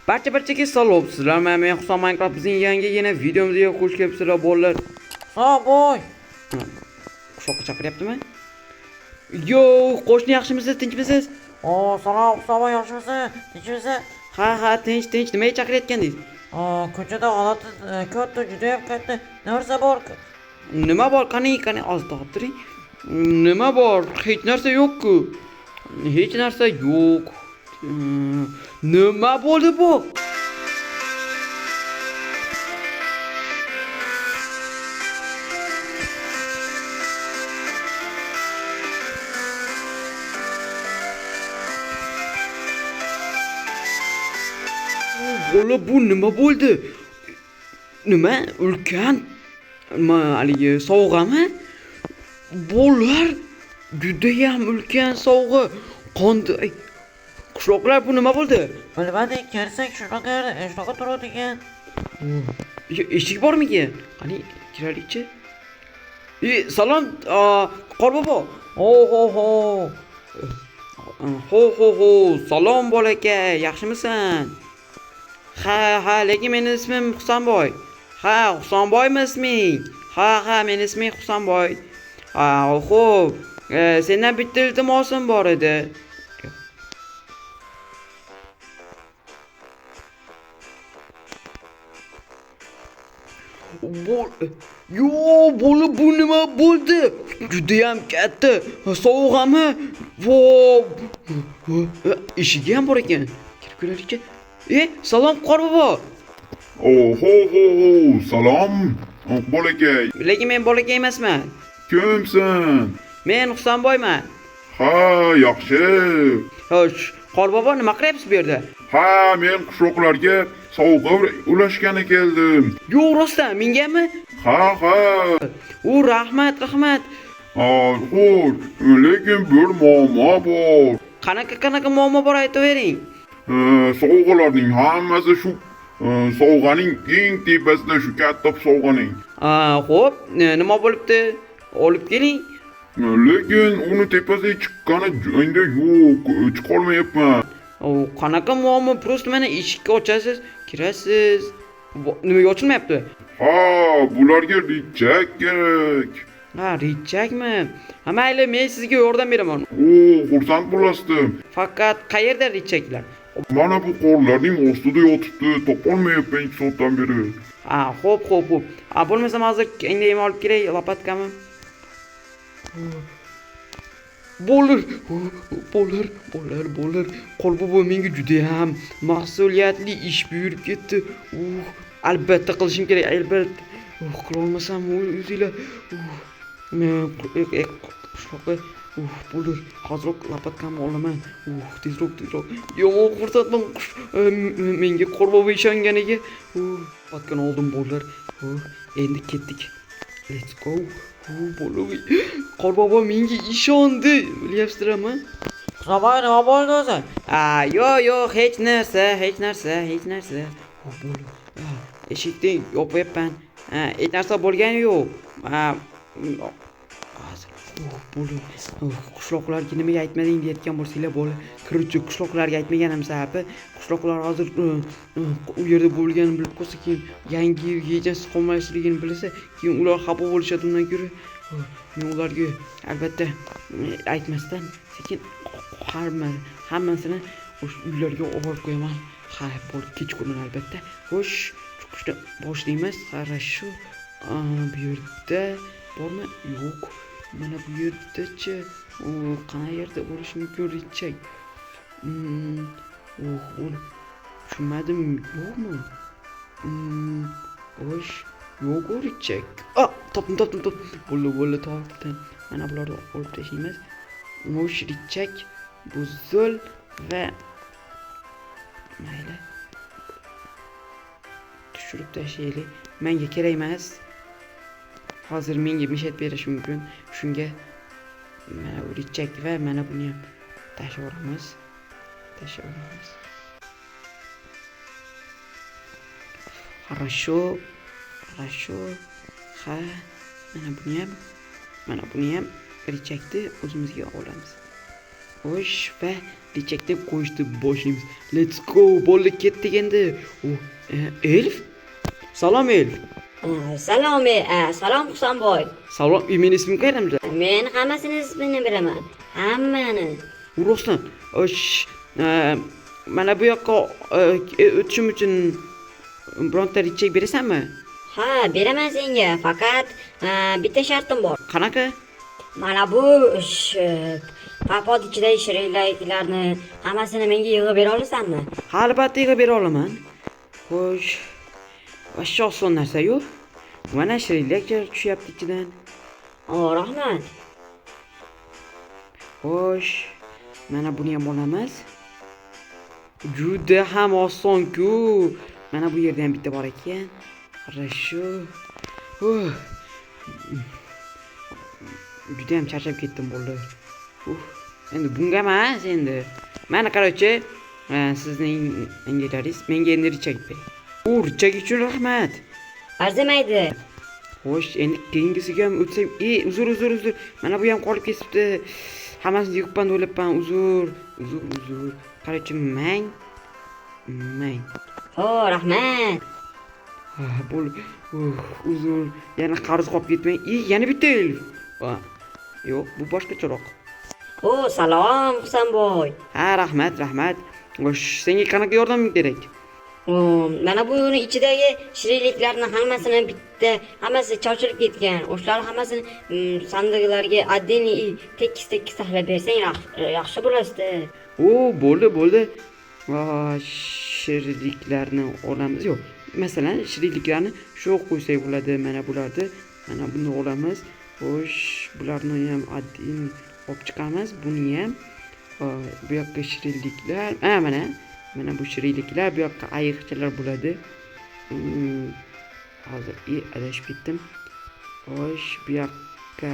Barcha-barchaga salom. Sizlar bilan men Husan Minecraft bizning yangi yana videomizga xush kelibsizlar bolalar. Husanboy. Qishloqqa chaqiryaptimi? Yo, qo'shni yaxshimisiz, tinchmisiz? O, salom Husanboy, yaxshimisiz? Tinchmisiz? Ha, ha, tinch, tinch. Nimaga chaqirayotgandingiz? Ko'chada g'alati katta, judayam katta narsa bor. Nima bor? Qani, qani, oz topib turing. Nima bor? Hech narsa yo'q-ku. Hech narsa yo'q. Nima bo'ldi bu? Bola, bu nima bo'ldi? Nima? Ulkan nima haligi sovg'ami? Bolalar, judayam ulkan sovg'a. Qanday? Qishloqlar, bu nima bo'ldi? Bilmadik, kirsak shunaqa shunaqa turadi ekan. Eshik bormikin? Qani, kiraylikchi. Salom, Qorbobo. Ho ho ho. Ho ho ho, salom bolakay, yaxshimisan? Ha, ha, lekin meni ismim Husanboy. Ha, Husanboymi isming? Ha, ha, meni ismim Husanboy. Ha, xo'p, sendan bitta iltimosim bor edi. Yo, bola, bu nima bo'ldi? Judayam katta sovg'ami? Vo! Eshigi ham bor ekan. Kirib ko'raylikchi. Salom Qorbobo. Oh, ho ho ho, salom bolakay. Lekin men bolakay emasman. Kimsan? Men Husanboyman. Ha, yaxshi. Xo'sh, Qorbobo, nima qilyapsiz bu yerda? Ha, men qishloqlarga sovg'a ulashgani keldim. Yo'q, rostdan, mengami? Ha, ha. U, rahmat, rahmat. Ha, xo'sh, lekin bir muammo bor. Qanaqa qanaqa muammo bor, aytavering. Sovg'alarning hammasi shu sovg'aning eng tepasida, shu katta sovg'aning. Xo'p, nima bo'libdi? Olib keling. Lekin uni tepasiga chiqqani endi yo'q, chiqolmayapman. U qanaqa muammo? Просто mana eshikni ochasiz, kirasiz. Nimaga ochilmayapti? Ha, bularga richak kerak. Ha, richakmi? Ha, mayli, men sizga yordam beraman. O, xursand bo'lasizdim. Faqat qayerda richaklar? Mana bu qorlarning ostida yotibdi, topolmayapman 2 soatdan beri. Ha, xo'p, xo'p, xo'p. Ha, bo'lmasam hozir endi ham olib kelay lopatkami? Bo'lar, bo'lar, bo'lar, bo'lar. Qorbobo menga juda ham mas'uliyatli ish buyurib ketdi. Albatta qilishim kerak, albatta. Qila olmasam o'zinglar. Men qishloqqa bo'lar. Hozirroq lopatkamni olaman. Tezroq, tezroq. Yomon xursandman menga Qorbobo ishonganiga. Lopatkani oldim bo'lar. Endi ketdik. Let's go. Bo'lar. Qorbobo menga ishondi. Bilyapsizlarmi? Husanboy, nima bo'ldi o'zi? A, yo'q, yo'q, hech narsa, hech narsa, hech narsa. Bo'lar. Eshikni yopyapman. Ha, hech narsa bo'lgani yo'q. Ha, hozir. Bo'lar. Qishloqlarga nimaga aytmading deyotgan bo'lsanglar, bola, короче, qishloqlarga aytmaganim sababi, qishloqlar hozir u yerda bo'lganini bilib qolsa, keyin yangi yil rejasi qolmasligini bilsa, keyin ular xafa bo'lishadi. Undan ko'ra men ularga albatta aytmasdan sekin hammasini o'sha uylarga olib borib qo'yaman. Ha, bo'ldi, kechqurun albatta. Xo'sh, chiqishni boshlaymiz. Хорошо. Bu yerda bormi? Yo'q. Mana bu yerdachi, qayerda bo'lishi mumkin richak? Tushunmadim, yo'qmi? Xo'sh, yo'q u richak. Topdim, topdim, topdim. Bo'ldi, bo'ldi, topdim. Mana bularni olib tashlaymiz. Xo'sh, richak, bu zo'l va mayli. Tushirib tashlaylik. Menga kerak emas. Hozir menga mishat berishi mumkin. Shunga mana bu richak va mana buni ham tashlab yuboramiz. Tashlab yuboramiz. Хорошо. Хорошо. Ha, mana buni ham, mana buni ham richakni o'zimizga olamiz. Xo'sh, va richakni qo'yishni boshlaymiz. Let's go, bo'ldi, ketdik endi. U elf? Salom, elf. Salom, salom, Husanboy. Salom, meni ismim qayerdan? Men hammasini ismini bilaman. Hammani. Rostdan. Xo'sh, mana bu yoqqa o'tishim uchun bironta richak berasanmi? Ha, beraman senga, faqat bitta shartim bor. Qanaqa? Mana bu papot ichidagi shirinliklarni hammasini menga yig'ib bera olasanmi? Ha, albatta yig'ib bera olaman. Xo'sh, вообще oson narsa-yu. Mana shirinlik tushyapti ichidan. O, rahmat. Xo'sh, mana buni ham olamiz. Juda ham oson-ku. Mana bu yerda ham bitta bor ekan. Хорошо. Uh. Juda ham charchab ketdim, bo'ldi. Endi bunga emas endi. Mana, короче, sizning angalaringiz, menga endi richak bering. U richak uchun rahmat. Arzimaydi. Xo'sh, endi keyingisiga ham o'tsak, uzr, uzr, uzr. Mana bu ham qolib ketibdi. Hammasini yig'ibman deb o'ylabman. Uzr, uzr, uzr. Короче, mang. Mang. Ho, rahmat. Ha, bo'ldi. Uzr. Yana qarz qolib ketmang. Yana bitta elf. Ha, yo'q, bu boshqacharoq. O, salom, Husanboy. Ha, rahmat, rahmat. Xo'sh, senga qanaqa yordam kerak? O, mana buni ichidagi shirinliklarni hammasini bitta, hammasi chochilib ketgan. O'shalar hammasini sandiqlarga отдельный tekis tekis taxlab bersang yaxshi bo'lasdi. O, bo'ldi, bo'ldi. Va shirinliklarni olamiz. Yo'q, masalan, shirinliklarni shu qo'ysak bo'ladi. Mana bularni, mana buni olamiz. Xo'sh, bularni ham отдельный olib chiqamiz. Buni ham bu yoqqa shirinliklar. Ha, mana. Mana bu shirinliklar, bu yoqqa ayiqchalar bo'ladi. Hozir adashib ketdim. Xo'sh, bu yoqqa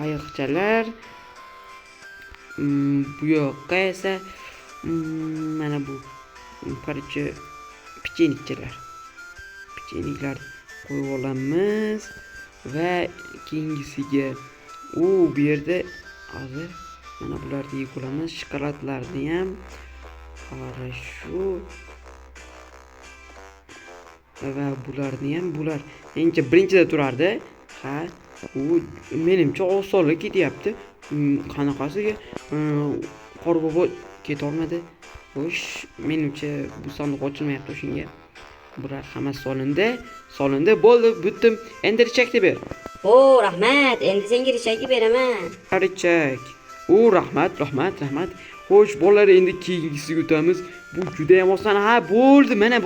ayiqchalar. Bu yoqqa esa mana bu, короче, pechenikchalar. Pecheniklar qo'yib olamiz va keyingisiga u bu yerda hozir mana bularni yeb olamiz, shokoladlarni ham. Хорошо. Va bularni ham, bular menimcha birinchida turardi. Ha, u menimcha osonlik ketyapti. Qanaqasiga Qorbobo ketolmadi. Xo'sh, menimcha bu sandiq ochilmayapti o'shanga. Bular hammasi solindi. Solindi, bo'ldi, bitdim. Endi richakni ber. O, rahmat. Endi senga richakni beraman. Richak. U rahmat, rahmat, rahmat. Xo'sh, bolalar, endi keyingisiga o'tamiz. Bu juda ham oson. Ha, bo'ldi, mana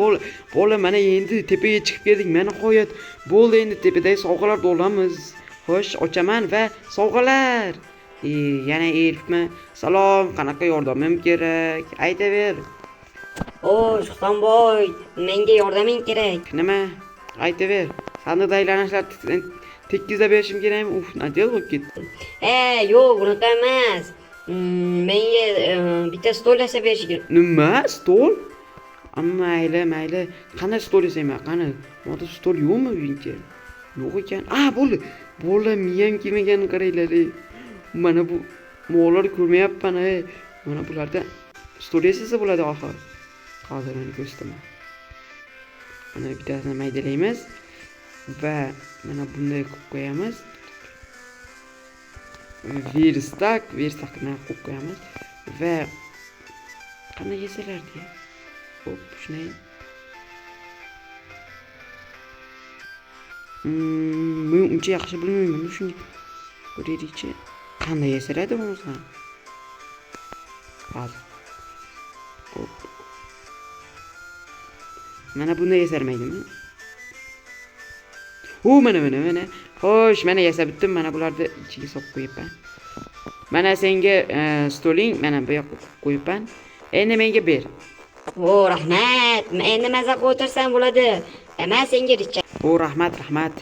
bola, mana endi tepaga chiqib keldik. Mana nihoyat bo'ldi, endi tepadagi sovg'alarni olamiz. Xo'sh, ochaman va sovg'alar. Yana elfmi? Salom, qanaqa yordamim kerak? Aytaver. O, Husanboy, menga yordaming kerak. Nima? Aytaver. Sandiqdagi narsalar tekizlab berishim kerakmi? Uf, надел bo'lib ketdi. E, yo'q, unaqa emas. Menga bitta stol yasab berish kerak. Nima? Stol? Mayli, mayli. Qanday stol yasayman? Qani? Moda stol yo'qmi uyingga? Yo'q ekan. Ah, bo'ldi. Bo'ldi, miyam kelmaganini qaranglar. Ey. Mana bu mollar ko'rmayapman, ey. Mana bularda stol yasasa bo'ladi axir. Hozir mana ko'rsataman. Mana bittasini maydalaymiz va mana bunday qilib qo'yamiz. Верстак, верстак ni qo'yib qo'yamiz va qanday yasalardi? Hop, shunday. Men uncha yaxshi bilmayman, shunga ko'raylikchi. Qanday yasaladi bo'lmasa? Hozir. Hop. Mana bunday yasalmaydimi? U mana, mana, mana. Xo'sh, mana yasab bitdim. Mana bularni ichiga solib qo'yibman. Mana senga stoling, mana bu yoqqa qo'yibman. Endi menga ber. O, rahmat. Endi maza qilib o'tirsam bo'ladi. Men senga richak. O, rahmat, rahmat.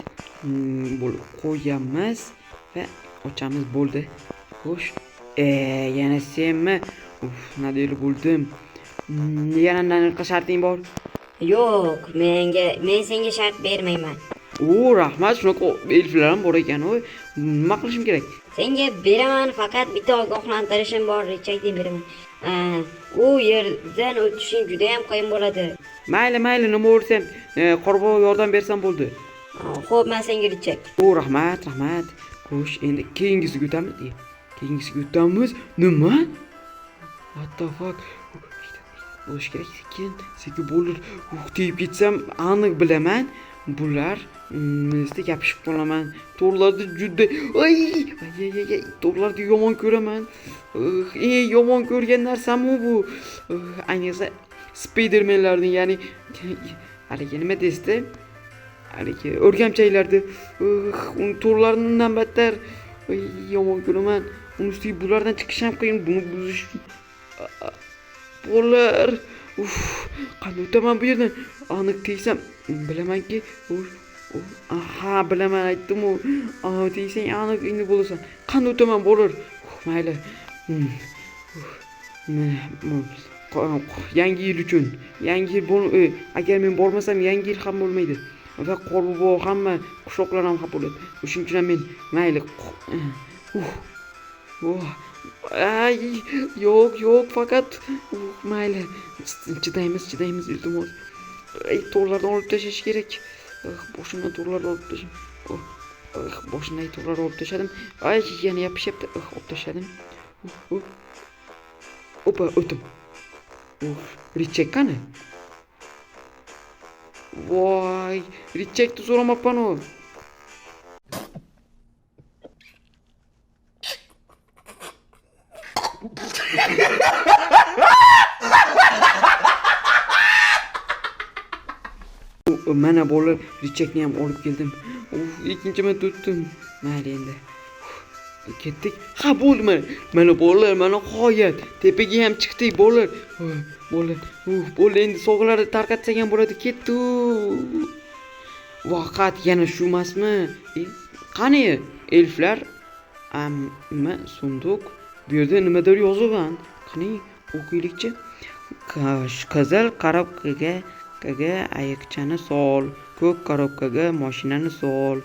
Bo'ldi, qo'yamiz va ochamiz, bo'ldi. Xo'sh, yana senmi? Uf, надоел bo'ldim. Yana nima sharting bor? Yo'q, men senga shart bermayman. O, rahmat, shunaqa elflar ham bor ekan, o. Nima qilishim kerak? Senga beraman, faqat bitta ogohlantirishim bor, richakni beraman. U yerdan o'tishing juda ham qiyin bo'ladi. Mayli, mayli, nima bo'lsa ham, Qorbobo yordam bersam bo'ldi. Xo'p, men senga richak. O, rahmat, rahmat. Xo'sh, endi keyingisiga o'tamiz. Keyingisiga o'tamiz. Nima? What the fuck? Bo'lish kerak, sekin, sekin bo'lur. Tegib ketsam aniq bilaman. Bular minusda yopishib qolaman. To'rlarni juda ay, ay, ay, ay, ay, to'rlarni yomon ko'raman. Eng yomon ko'rgan narsam bu. Ayniqsa Spidermanlarni, ya'ni haligi nima desdi? Haligi o'rgamchaklarni, uni to'rlarini undan battar. Ay, yomon ko'raman. Uni ustiga bulardan chiqish ham qiyin, buni buzish. Bolalar, uf, qanday o'taman bu yerdan? Aniq tegsam, bilamanki, aha, bilaman, aytdim-u. Tegsang aniq endi bo'lasan. Qanday o'taman bolalar? Uf, mayli. Yangi yil uchun. Yangi yil agar men bormasam yangi yil ham bo'lmaydi. Va Qorbobo hamma qishloqlar ham xafa bo'ladi. Shuning uchun ham men mayli. Oh. Ay, yo'q, yo'q, faqat mayli. Chidaymiz, chidaymiz, iltimos. Ay, to'rlardan olib tashlash kerak. Boshimdan to'rlarni olib tashladim. Boshimdan to'rlarni olib tashladim. Ay, yana yopishyapti. Olib tashladim. Opa, o'tdim. Richak qani? Voy, richakni so'ramabman-u. Mana bolalar, richakni ham olib keldim. Uf, ikkinchi marta o'tdim. Mayli endi. Uf, ketdik. Ha, bo'ldi mana. Mana bolalar, mana g'oyat. Tepaga ham chiqdik bolalar. Uf, bolalar, uf, bo'ldi endi sovg'alarni tarqatsak ham bo'ladi. Ketdi. Vaqat yana shu emasmi? Qani elflar? Nima sunduq? Bu yerda nimadir yozilgan. Qani o'qiylikchi. Qizil korobkaga ayiqchani sol, ko'k korobkaga mashinani sol,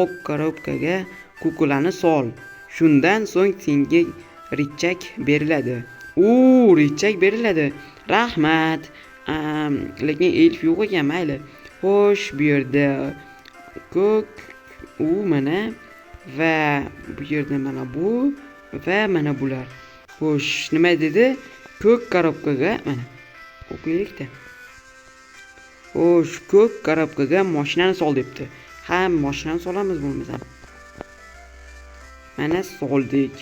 oq korobkaga kukulani sol. Shundan so'ng senga richak beriladi. U richak beriladi. Rahmat. Lekin elf yo'q ekan, mayli. Xo'sh, bu yerda ko'k, u mana va bu yerda mana bu va mana bular. Xo'sh, nima dedi? Ko'k korobkaga mana o'qiylikda. Xo'sh, ko'k korobkaga mashinani sol debdi. Ha, mashinani solamiz bo'lmasa. Mana soldik.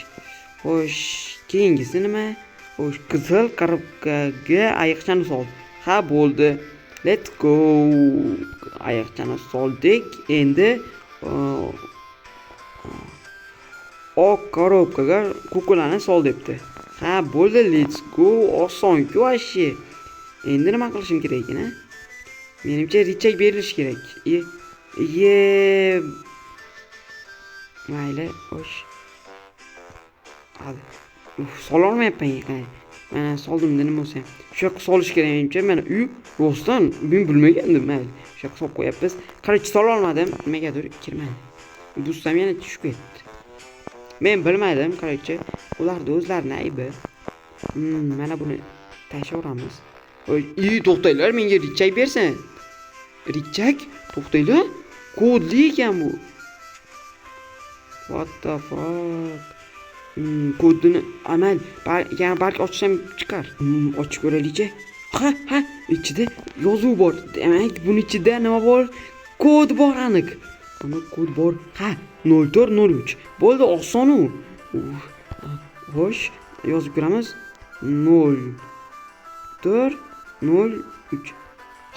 Xo'sh, keyingisi nima? Xo'sh, qizil korobkaga ayiqchani sol. Ha, bo'ldi. Let's go. Ayiqchani soldik. Endi oq korobkaga kukulani sol debdi. Ha, bo'ldi, let's go. Osonku вообще. Endi nima qilishim kerak ekan, ha? Menimcha richak berilishi kerak. Mayli, xo'sh. Hadi. Uf, sola olmayapman ekan. Mana soldim, nima bo'lsa ham. Shu yoqqa solish kerak menimcha. Mana uy rostdan men bilmagandim, mayli. Shu yoqqa solib qo'yapmiz. Qarachi, sola olmadim. Nimagadir kirmadi. Buzsam yana tushib ketdi. Men bilmadim, qarachi, ularni o'zlarini aybi. Mana buni tashaveramiz. Oy, to'xtanglar, menga richak bersin. Richak? To'xtanglar. Kodli ekan bu. What the fuck? Kodini amal, yana balki ochsam chiqar. Ochib ko'raylikchi. Ha, ha, ichida yozuv bor. Demak, buni ichida nima bor? Kod bor aniq. Buni kod bor. Ha, nol to'rt nol uch. Bo'ldi, oson u. Xo'sh, yozib ko'ramiz. Nol to'rt nol uch.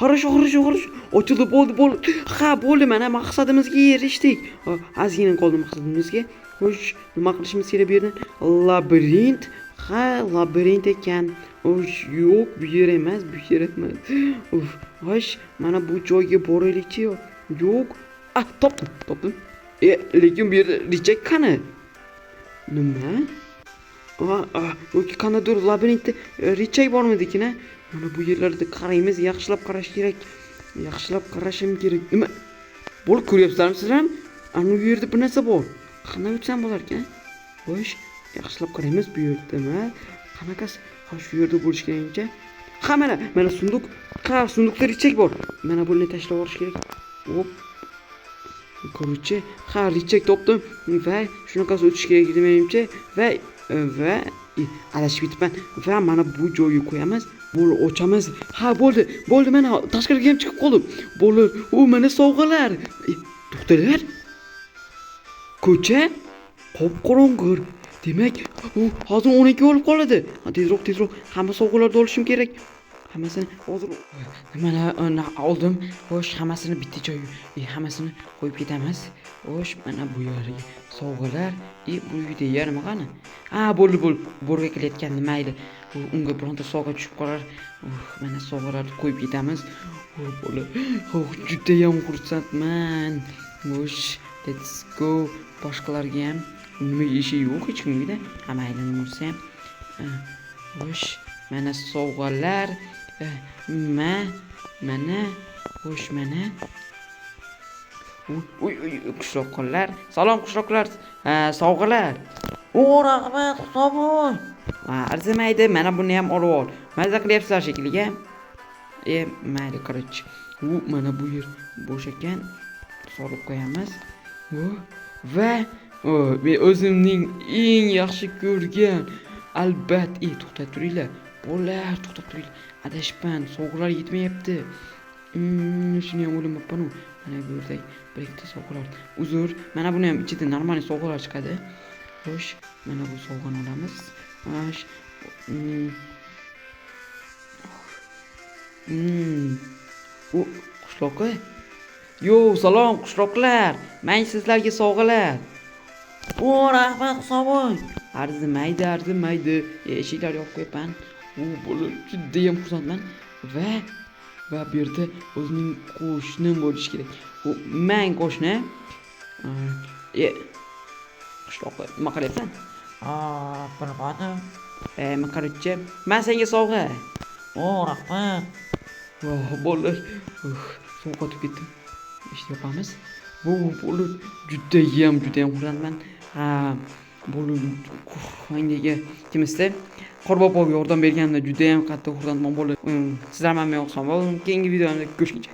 Хорошо, хорошо, хорошо. Ochildi, bo'ldi, bo'ldi. Ha, bo'ldi, mana maqsadimizga erishdik. Ozgina qoldi maqsadimizga. Xo'sh, nima qilishimiz kerak bu yerdan? Labirint. Ha, labirint ekan. Xo'sh, yo'q, bu yer emas, bu yer emas. Uf, xo'sh, mana bu joyga boraylikchi. Yo'q. Ah, topdim, topdim. Lekin bu yerda richak qani? Nima? Yoki qanaqadir labirintda richak bormidikin, ha? Mana bu yerlarda qaraymiz, yaxshilab qarash kerak. Yaxshilab qarashim kerak. Nima? Bo'lib ko'ryapsizlarmi sizlar ham? Ana u yerda bir narsa bor. Qanday o'tsam bo'lar ekan? Xo'sh, yaxshilab qaraymiz bu yerda nima? Qanaqasi? Ha, shu yerda bo'lishi kerakcha. Ha, mana, mana sunduq. Ha, sunduqda рычаг bor. Mana buni tashlab yuborish kerak. Hop. Короче, ha, рычаг topdim va shunaqasi o'tish kerak edi menimcha va adashib ketibman va mana bu joyga qo'yamiz. Bo'ldi, ochamiz. Ha, bo'ldi. Bo'ldi, mana tashqariga ham chiqib qoldim. Bo'ldi. U mana sovg'alar. To'xtanglar. Ko'cha qop-qorong'i. Demak, u hozir 12 bo'lib qoladi. Ha, tezroq, tezroq hamma sovg'alarni olishim kerak. Hammasini hozir mana oldim. Xo'sh, hammasini bitta joyga hammasini qo'yib ketamiz. Xo'sh, mana bu yerga sovg'alar. Bu uyda nima qani? Ha, bo'ldi, bo'ldi. Bo'rga kelayotgan, mayli. Unga bironta sovg'a tushib qolar. Mana sovg'alarni qo'yib ketamiz. Oh, bo'ldi. Oh, judayam xursandman. Xo'sh, let's go. Boshqalarga ham nima ishi yo'q hech kimga. Ha, mayli, nima bo'lsa ham. Xo'sh, mana sovg'alar. Mana, xo'sh, mana. Uy, uy, uy, qishloqlar. Salom, qishloqlar. Ha, sovg'alar. O, rahmat, Husanboy. Ha, arzimaydi. Mana buni ham olib ol. Maza qilyapsizlar shekilli. Mayli, короче. U mana bu yer bo'sh ekan. Solib qo'yamiz. U va o, men o'zimning eng yaxshi ko'rgan albat, to'xtab turinglar. Bolalar, to'xtab turinglar. Adashibman, sovg'alar yetmayapti. Shuni ham o'ylamabman-u. Mana bu yerda bir ikkita sovg'alar. Uzr, mana buni ham ichida нормальный sovg'alar chiqadi. Xo'sh, mana bu sovg'ani olamiz. Xo'sh. U qishloqqa. Yo, salom, qishloqlar. Men sizlarga sovg'alar. O, rahmat, Husanboy. Arzimaydi, arzimaydi. Eshiklar yopib qo'yibman. U bolalar, judayam xursandman va bu yerda o'zimning qo'shnim bo'lishi kerak. U man qo'shni. Qishloqqa nima qilyapsan? Aa, bilmadim. Men, короче, man senga sovg'a. O, rahmat. Voh, bolalar, sovqotib ketdim. Eshik yopamiz. Bu bolalar, judayam, judayam xursandman. Ha, bolalar, manga kim esa Qorboboga yordam berganimda judayam qattiq xursandman, bolalar. Sizlar ham men xursand bo'ldim. Keyingi videomda ko'rishguncha.